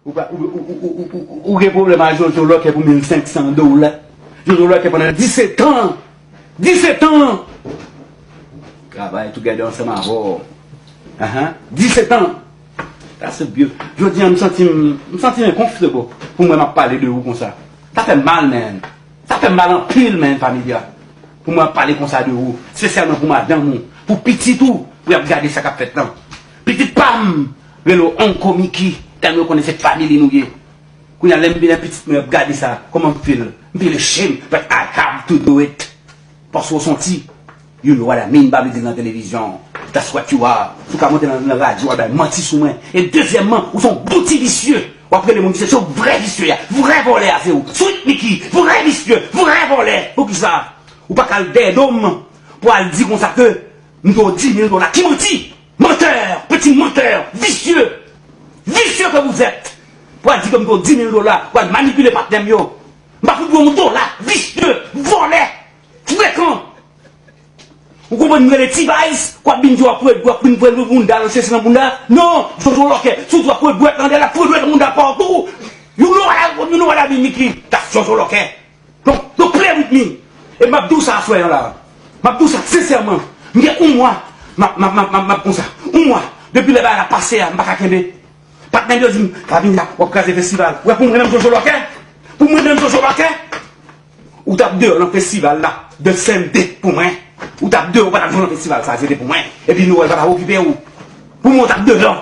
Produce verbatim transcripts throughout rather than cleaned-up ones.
Ou pa, ou, ou, ou, ou, ou, ou gen pwoblèm ak Jojo Lòkè pou mil senk san dola. Jojo Lòkè pandan disèt an. Disèt an! Travay together ansanm avè w. Ahan. Disèt an! That's a beautiful. Jodi a, m santi m, m santi m comfortable pou mwen m ap pale de ou konsa. Sa fè m mal, man. Sa fè m mal anpil, man, Familia. Pou mwen ap pale konsa de ou. Espesyalman pou madanm ou. Pou pitit ou. Pou y ap gade sa k ap fèt lan. Pitit pa m rele w Uncle Mickey. Tèlman yo konnen se family nou ye. Kounye a, lè m vin pitit mwen ap gade sa, kòman m feel? M feel ashamed, but I have to do it. Paske w santi, you know what I mean, m pa vle di l nan televizyon. That's what you are. Si w ka monte nan, nan radyo, w al bay manti sou mwen. E dezyèmman, ou se yon bon ti visye. W ap rele moun visye, se yon vrè visye a. Vrè vòlè a se ou. Sweet Mickey, vrè visye, vrè vòlè. Poukisa? Ou pa ka al dèyè do m pou al di konsa ke m dwe w di mil dola. Ki manti! Menteur, petit menteur, vicieux, vicieux que vous êtes. Pou al di ke m dwe w di mil dola, pou al manipile patnè m yo. M pa fout dwe w yon dola, visye, vòlè, frekan. Ou konprann m rele T-Vice, w ap vin di w ap pwodui, w ap vin pran moun da, sesi nan moun da. Non, Jojo Lòkè, si w di w ap pwodui nan dèyè, l ap pwodui nan moun da pa w tou. You know what I, you know what I mean, Mickey? That's Jojo Lòkè. Don't, don't play with me. E m ap di w sa aswè an la. M ap di w sa sensèman. M gen yon mwa. M ap, m ap, m ap, m ap, m ap konsa. Yon mwa. Depi lè bagay la pase a, m pa ka kenbe. Patnè m yo di m, Fabinda, w ap kraze festival. Ou wè pou mwen menm Jojo Lòkè? Pou mwen menm Jojo Lòkè? Ou t ap deyò nan festival la. The same day pou mwen. Ou t ap deyò, ou pa t ap jwe nan festival sa, se te pou mwen. Epi nou wè l pa t ap okipe w. Pou mwen, ou t ap deyò.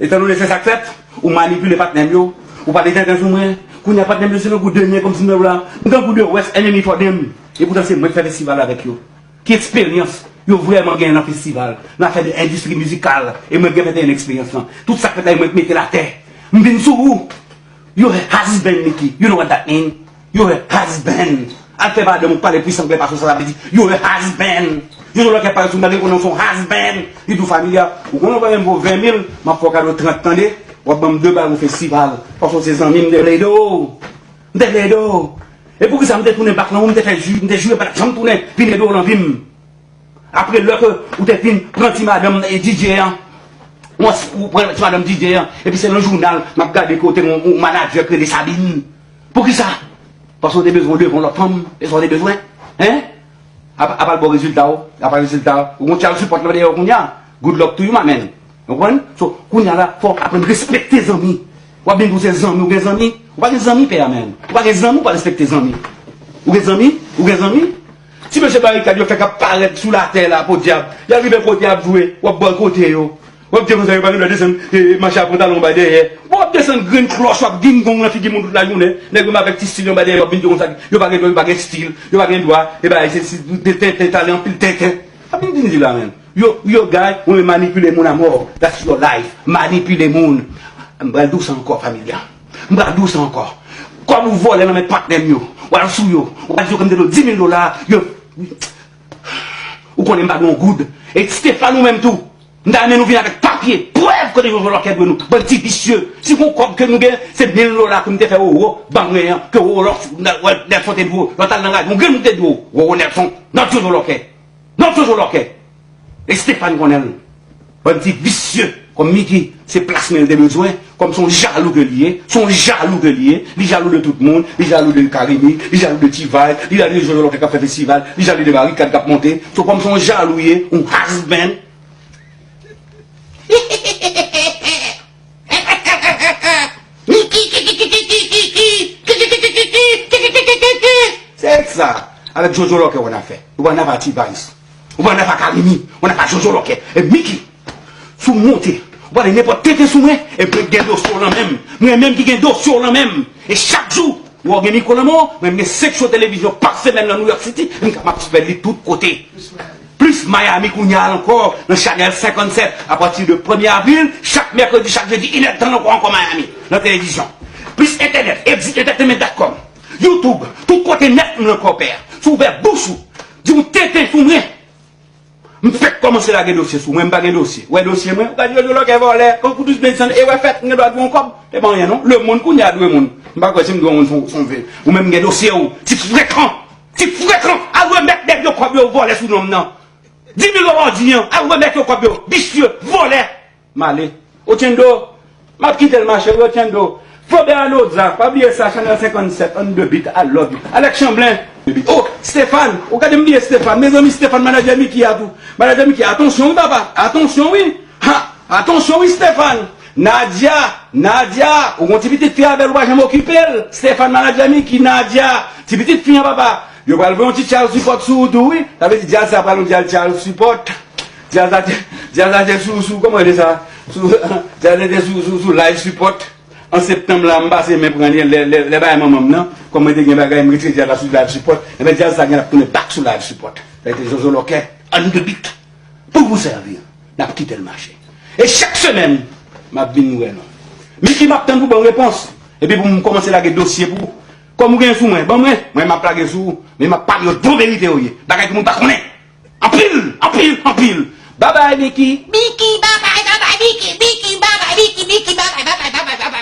Etandone se sa k fèt, ou manipile patnè m yo, ou pale tenten sou mwen. Kounye a patnè m yo se tankou de men kòmsi m la, m tankou the worst enemy for them. E poutan se mwen k fè festival avèk yo. Ki eksperyans yo vrèman genyen nan festival, nan afè de endistri mizikal, e mwen gen venteyen eksperyans lan. Tout sa k fèt la, e mwen k mete l atè. M vin sou ou. You're a husband, Mickey. You know what that mean? You're a husband. Al fè madanm ou pale plis anglè pase w, sa sa vle di you're a husband. Jojo Lòkè pale sou m, bagay konnen w se yon husband. Li di w Familia, ou konnen w pa menm vo ven mil, m ap fè w kado trant tande. W ap ban m de bal yon festival. Paske w se zanmi m, m te vle ede w. M te vle ede w. E poukisa m te tounen back lan ou, m te fè ji, m te jire pa t ap janm tounen vin ede w nan vi m. Apre lè ke ou te fin pran ti madanm e D J an, ou pran ti madanm D J an, epi se nan jounal m ap gade kote yon, yon manager k rele Sabine. Poukisa? Paske w te bezwen w devan lòt fanm, e sa w te bezwen? Hein? Apa, apa l ba w rezilta w, apa rezilta w, ou gon child support nan dèyè w kounye a. Good luck to you, my man. Ou konprann? So, kounye a la, fò w aprann respekte zanmi. W ap vin di w se zanmi, ou gen zanmi? Ou pa gen zanmi, pè a, man. Ou pa gen zanmi, ou pa respekte zanmi. Ou gen zanmi? Ou gen zanmi? Ti mesye Barikad yo fèk ap parèt sou latè la, podyab. Y al rive kote y ap jwe, w ap bòykote yo. W ap di konsa yo pa gen dwa desann, e, mache a pantalon anba dèyè. Bon, w ap desann grenn klòch, w ap gingong nan figi moun tout lajounen. Nèg yo avèk ti stil yo anba dèyè, w ap vin di konsa, yo pa gen dwa, yo pa gen stil, yo pa gen dwa, e bagay se, se, de tenten, talen, anpil tenten. W ap vin di la menm. Yo, yo, guy, ou menm manipile moun a mò. That's your life. Manipile moun. M pral di w sa ankò, Familia. M pral di w sa ankò. Kòb ou vòlè nan men patnè m yo. W al sou yo. W al di yo ke m te dwe w di mil dola. Yo, ou konnen m pa gen yon goud. E Stéphane ou menm tou. M ta renmen nou vin avèk papye, prèv kote Jojo Lòkè dwe nou. Bann ti visye. Si gon kòb ke nou gen, se mil dola ke m te fè Roro ban mwen an, ke Roro Lòk, Nelson te dwe w. Lè w t al nan radyo, yon grenn moun te dwe w. Roro Nelson. Not Jojo Lòkè. Not Jojo Lòkè. E Stéphane konnen l. Bann ti visye. Kòm Mickey, se plas mwen l te bezwen. Kòm se yon jalou ke li ye. Se yon jalou ke li ye. Li jalou de tout moun. Li jalou de Carimi. Li jalou de T-Vice. Li jalou de Jojo Lòkè k ap fè festival. Li jalou de Barikad k ap monte. So, kòm se yon jalou ye, yon husband. Se sa. Avèk Jojo Lòkè, w ann afè. Ou pa ann afè a T-Vice. Ou pa ann afè a Carimi. Ou ann afè a Jojo Lòkè. E Mickey, si w monte, ou pale nenpòt tenten sou mwen, e mwen gen dosye w nan men m. Mwen menm ki gen dosye w nan men m. E chak jou, ou gen mikwo nan men w, mwen gen senk show televizyon pa semèn nan New York City, m ka, m ap fè li tout kote. Plis Miami kounye a ankò, nan Chanèl senkannsèt, apati de premye avril, chak mèkredi, chak jedi, inèdtan ankò, ankò Miami, nan televizyon. Plis entènèt, exit entertainment dot com, YouTube, tout kote nèt nou ankò, pè. Si w ouvè bouch ou, di yon tenten sou mwen. M fèk kòmanse lage dosye sou mwen, m pa gen dosye. Ou wè dosye mwen, ou ka di Jojo Lòkè vòlè, kon Koudous Benson, e wè fèt, m gen dwa dwe yon kòb. E pa anyen non, lemonn kounye a dwe moun. M pa kwè si m dwe moun se yon, se yon ve. Ou menm gen dosye ou, ti frekan, ti frekan, al remèt nèg yo kòb yo vòlè sou non m nan. Di mil dola w di an, al remèt yo kòb yo, visye, vòlè. M ale. Ochendo, M ap kite l mache, Rotendo. Flaubert Alodza, pa bliye sa, Chanel senkannsèt, on the beat, I love you. Alex Chamblin, oh, Stéphane, ou gade m bliye Stéphane. Mezanmi, Stéphane, manadjè Mickey a tou. Manadjè Mickey, atansyon wi, papa, atansyon wi. Ha, atansyon wi, Stéphane. Nadia, Nadia, ou gon ti pitit fi avè l, ou pa janm okipe l. Stéphane, manadjè Mickey, Nadia, ti pitit fi an, papa. Yo pral voye yon ti child support sou ou tou wi. Sa vle di djaz sa pral yon djaz child support. Djaz la te, djaz la te sou, sou, kòman rele sa? Sou, djaz la te sou, sou, sou life support. An septanm la, m pase men pran li, lè, lè, lè bagay manman m nan, kòm mwen te gen bagay, m retire djaz la sou life support. Enben, djaz sa gen ap tounen back sou life support. Sa te Jojo Lòkè, on the beat. Pou vou sèvi, n ap kite l mache. E chak semèn, m ap vin wè nou. Mickey, m ap tann pou ban w repons. Epi pou m kòmanse lage dosye pou ou. Kòm ou gen sou mwen, ban mwen, mwen m ap lage sou ou. Men m ap pale yo bon verite yo ye. Bagay ke moun pa konnen. Anpil, anpil, anpil. Babay, Mickey. Mickey, babay, babay, Mickey, Mickey, babay, Mickey, Mickey, babay, babay, babay, babay.